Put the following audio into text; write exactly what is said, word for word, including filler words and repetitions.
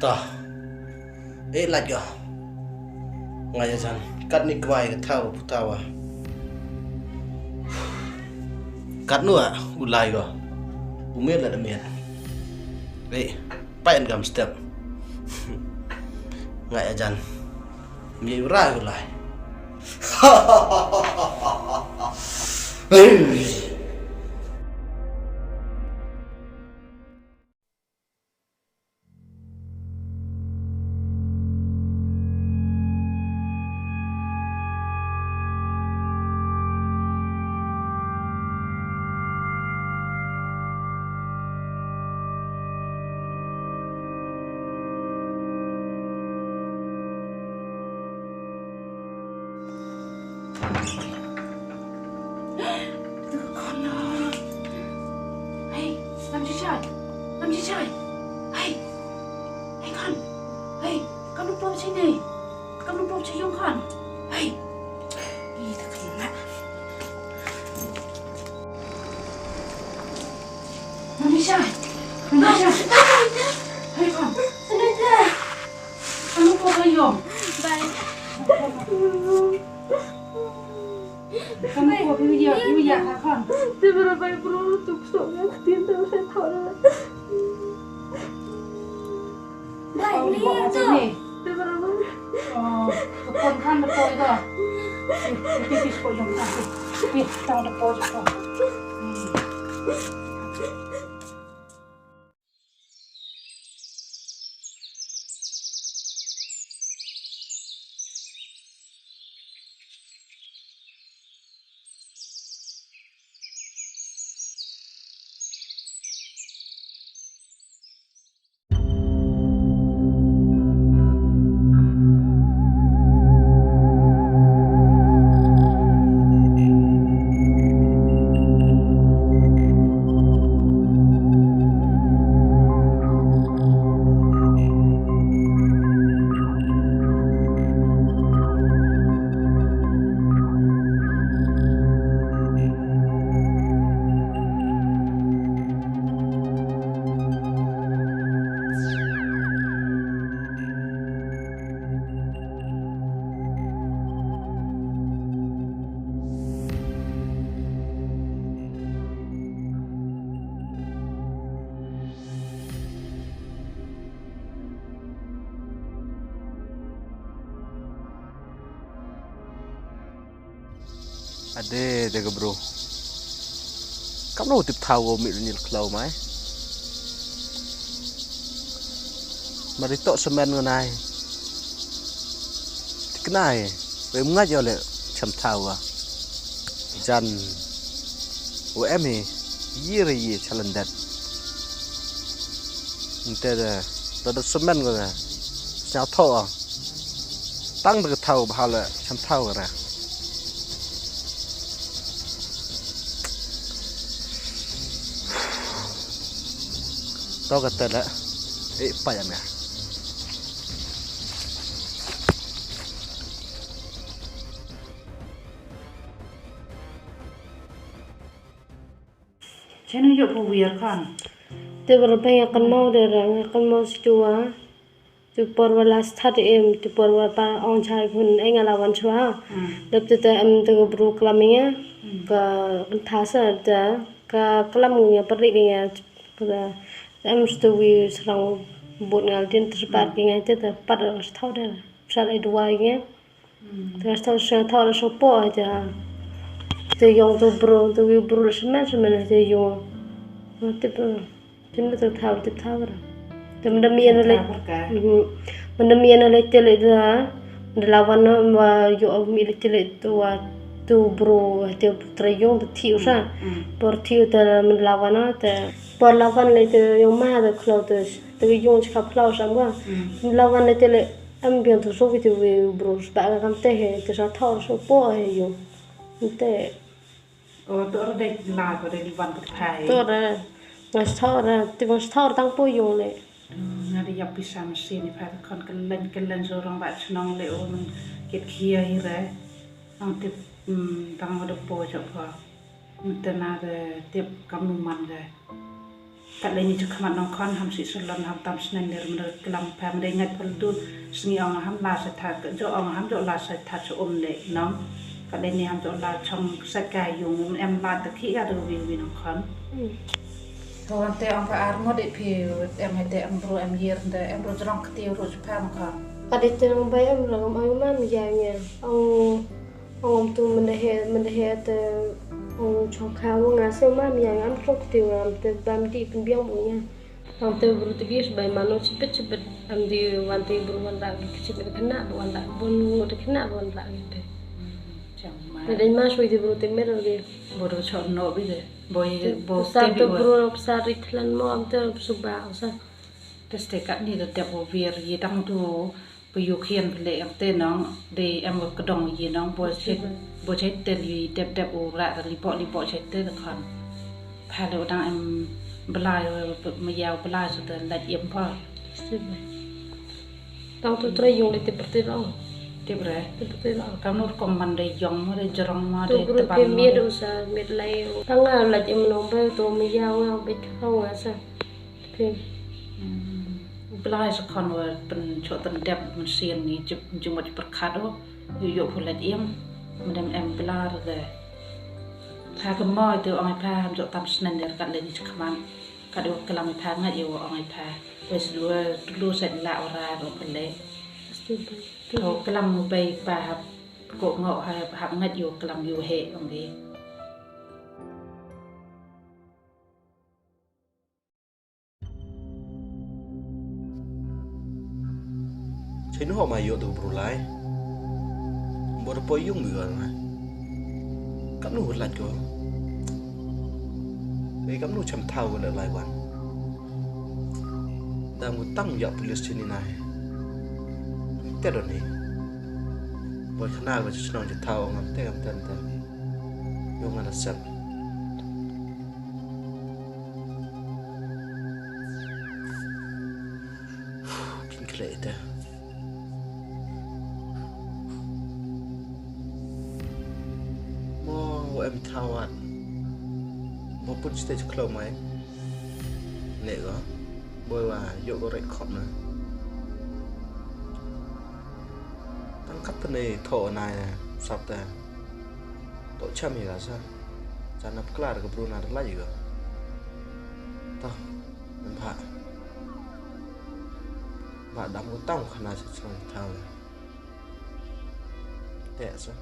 Ah. Eh, lait ko. Nga ïa jan. Katne kwai ka thaw, putawa. Katno u lai ko. U miet la da miet. Eh, pain kam step. Nga ïa jan. Mi u rai u lai. Hey, Lam Chichai. Lam Chichai. Hey. Hey, Khan. Hey, kam pop sini. Kam pop sini, Khan. Hey. Ih, tak kena. Lam Chichai. Lam Chichai. Hey, Khan. Kam pop sini. Bye. Kan ko yu ya, yu ya ha kan. Te bara bai bro tu so ya tin te se thor. Bai ni ya to. Te bara bai. Oh, to kon kan de poi da. Ti ti ti ko jong ka. Ti tang de poi ko. Ade de ka bro. Kam no tip thaw go mi nyil khlaw mai. Mari tok semen ngonai. Tiknai. Wei mnga jo le chem thaw ga. Jan. U em hi. Yi re yi chalandet. Nte de. Da da semen ngona. Sñaw thaw. Tang da ka thaw bha la chem thaw ra. To ka tele. E pa ya nga. Chenu yo pu wir kan. Te ber pe nga kan mau de ra, nga kan mau situa. Tu por wa la start em, tu por wa pa ong chai pun, eh, nga la wan chwa. Dap te te em te ko bru klam nga. Ka tha sa te ka klam nga, peri nga. Ka em stu wi serang bot nga din tersepat nga te te pat sta de. Sal e dua nga. Te sta sha thaw la sha po ja. Te yong tu bru, tu wi bru la semen semen te yong. Te pe. Tin te thaw te thaw ra. Te mendam yen le. Mendam yen le te le da. Mendam lawan no ma yo mi le te le tu wa tu bru te tre yong te thiu sa. Por thiu te mendam lawan no te. Por lawan le te yong ma te klo te. Te yong chka klo sa ma. Mendam lawan le te le. Am biang tu so ki tu wi bru ba ka kam te he te sa thaw so po he yo. Te. O to ra dei la ko dei liwan ko phai. To ra. Ngas thaw ra, ti ngas thaw ra tang po yo le. Nga dei yap pisa masi ni phai kon kelen kelen so rong ba chnong le o nang kit khia hi re. Ang tip tang o de po chok ko. Mtena de tip kam nu man de. Kat lei ni cha khmat nong khon ham sih salon ham tam snen ler mendar kelam pha mendar ngat pha du sngi ong ham la sa tha ka jo ong ham jo la sa tha cha um le nong. Kat lei ni ham jo la chong sa ka yung em la ta khi ka du wi wi nong khon. Hmm. To wan te ong pha ar mo de phi em hai te em bru em yer de em bru jrong kti ru cha pha nong khon. Kat lei te nong bai em la ngam ai ma mi ya nya. Ong Ong tu mende he mende he te ong chong kha wa nga se ma mi yang am chong kti wa am te bam di pynbiang bu nya. Tang te bru te gis bai mano chipet chipet am di wan te bru wan la ki chipet kena bu wan la bun ngut kena bu wan la ki te. Chang ma. Te dai ma sui te bru te mer ge. Bru chon no bi de. Boy bo Sa te te bi wa. Bru sa ri thlan mo am te suba sa. Te ste kat ni de dep bo vir yi dang tu. Payuh khian pele em te nong de em ka dong yi nong bo chet bo chet te li dep dep u ra li bo li bo chet te khon. Pha le u dang em belai ma yaw belai so te laj em pha. Tang tu trai yung le te perte lo. Te bre. Te perte lo. Kam nur kom man de yong ma de jrong ma de te ban ma. Miet u sa miet lai. Tang nga laj em nong ba tu ma yaw nga bet khau nga sa. Phi. Hmm. Blai sa khon wa pynchot pyndep mynsiem ni jingmut pyrkhat o. Yu yu phu lait im. Mdem em blar de. Pha ka moi te ong ai pha ham jot tam snen der kat le ni chakman. Kat u klam ai pha ngat yu ong ai pha. Wes dua tulu set la ora ro pele. Pasti bai. Ho klam u bai pa hap ko ngo hap ngat yu klam yu he ong ge. Chai nu ho ma yo tu bru lai. Bo da poi yung mi wan ma. Kam nu lat ko. Ei kam nu cham thau ko lai wan. Dang ko tang ya police chini na he. Te do ni. Bo khana ko chnong ji thau ngam te ngam te te. Yo ngam da sem. Kin kle ite. Mo em thawan. Mo pun stage klo mai. Ne go. Boi wa yo go rek khop na. Tang kat ne tho na sap ta. To cham hi ga sa. Cha nap klar ka bru na la yu. Ta. Em pha. Ba dam ko tang khana sa chang thaw. Te sa.